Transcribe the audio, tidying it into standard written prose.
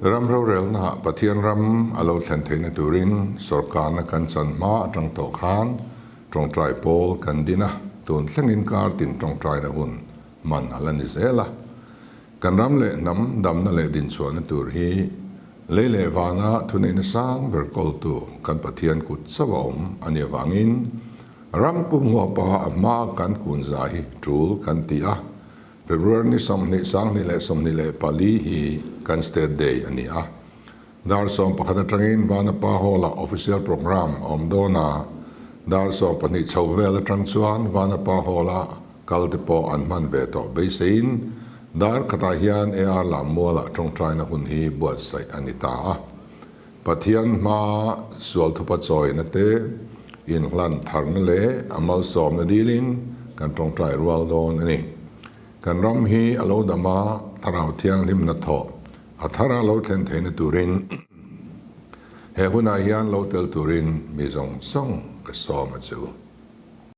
Ram rorelnaah Pathian ram a lo thlen theihna turin sawrkarna kan chan hma atang tawh khan tawngtai pawl kan din a, tun thlengin kar tin tawngtaina hun hman a la ni zel a. Kan ram leh hnam damna leh dinchhuahna tur hi lei leh vana thuneihna sang ber kawltu kan Pathian kut chauh a awm a nih avangin ram pum huapa a hma kan kun za hi tul kan ti a. February ni 20, 2024 hi kan State Day a ni a. Dar 11 atangin Vanapa Hall-ah official programme a awm dawn a, dar 12 chho vel atang chuan Vanapa Hall-a kal te pawh an hman ve tawh beiseiin dar khatah hian AR Lammualah tawngtaina hun hi buatsaih a ni ta a. Pathian hma sual thupa chawina te, inhlan tharna leh a malsawmna dilin kan tawngtai rual dawn a ni. Kan ram hi a lo dam a, Thlarau Thianghlimna thawh a thar a lo thlen theihna turin he hunah hian lo tel turin mi zawng zawng ka sawm a chu.